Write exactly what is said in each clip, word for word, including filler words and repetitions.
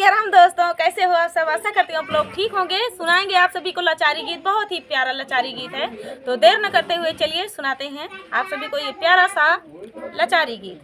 राम दोस्तों, कैसे हो आप सब? आशा करती हूँ आप लोग ठीक होंगे। सुनाएंगे आप सभी को लाचारी गीत, बहुत ही प्यारा लाचारी गीत है। तो देर न करते हुए चलिए सुनाते हैं आप सभी को ये प्यारा सा लाचारी गीत।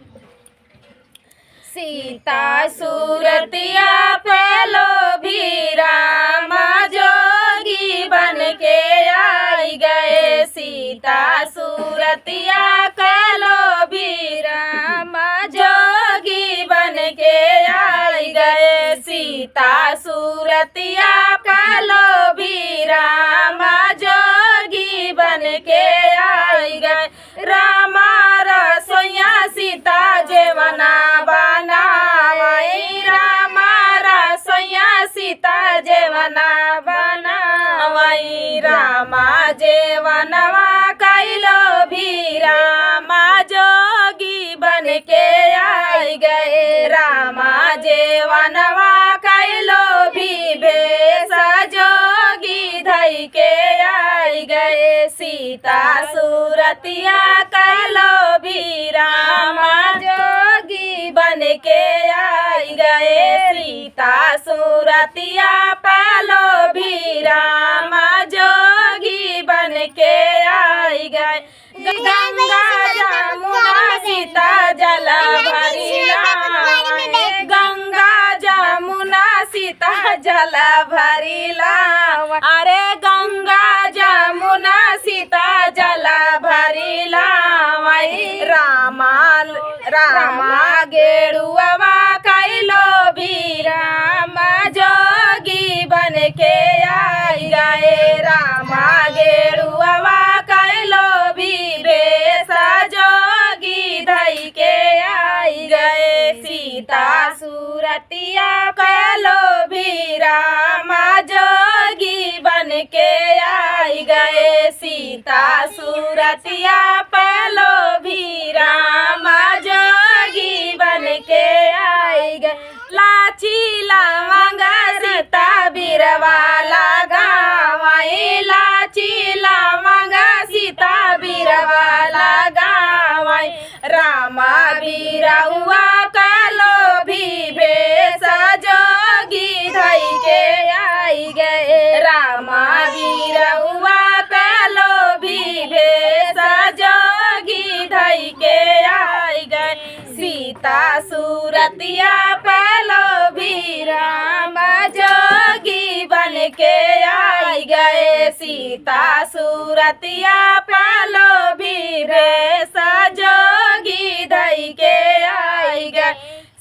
सीता सूरतिया पे लोभी राम जोगी बन के आई गए। सीता सूरतिया के लोभी राम जोगी बन के आई गए। सीता सूरतिया के लोभी राम जोगी बन के आई गए। रामा रसोइया सीता जेवना बनावई, रामा रसोइया सीता जेवना बनावई। रामा जेवनवा कई लोभी रामा जोगी बन के आई गए। रामा जेवनवा कई लोभी भेष जोगी धई के आई गए। सीता सूरतिया के लोभी रामा जोगी बन के आई गए। सीता सूरतिया पे लोभी रामा जोगी बन के आई गए। गंगा जमुना सीता जल भरी लावई, गंगा जमुना सीता जल भरी लावई। अरे गंगा जमुना सीता जल भरी लावई। रामा, रामा गेड़ुआ कई लोभी रामा जोगी बन के आई गए। रामा गेड़ुआ कई लोभी भेष जोगी धई के आई गए। सीता सूरतिया के लोभी रामा जोगी बन के आई गए। सीता सूरतिया पे लोभी रामा जोगी बन के आई गए। लाची लवंग सीता बिरवा लगावई, लाची लवंग सीता बिरवा लगावई। रामा बिरउआ के लोभी भेष जोगी धई के आई गए। रामा बिरउआ के लोभी भेष जोगी धई के आई गए। सीता सूरतिया पे लोभी रामा जोगी बन के आई गए। सीता सूरतिया पे लोभी भेष जोगी धई के आई गए।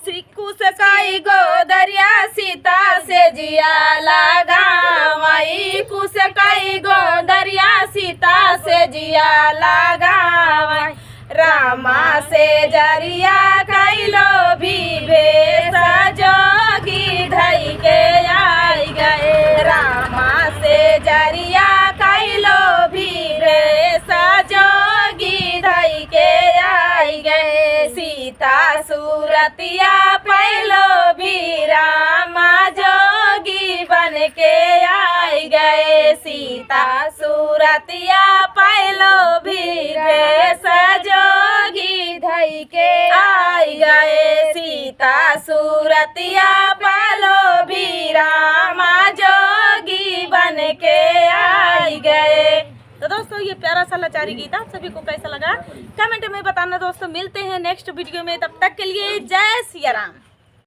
श्री कुश कई गो दरिया सीता से जिया लगावई, कुश कई गो दरिया सीता से जिया लगावई। रामा से जरिया कई लोभी भेष जोगी धई के आई गए। रामा से जरिया कई लोभी भेष जोगी धई के आई गए। सीता सूरतिया पे लोभी रामा जोगी बन के आई गए। सीता सूरतिया पे लोभी भेष जोगी धई के आई गए। सीता सूरतिया पे लोभी रामा जोगी बन के आई गए। तो दोस्तों, ये प्यारा सा लाचारी गीत आप सभी को कैसा लगा, कमेंट में बताना दोस्तों। मिलते हैं नेक्स्ट वीडियो में, तब तक के लिए जय सिया राम।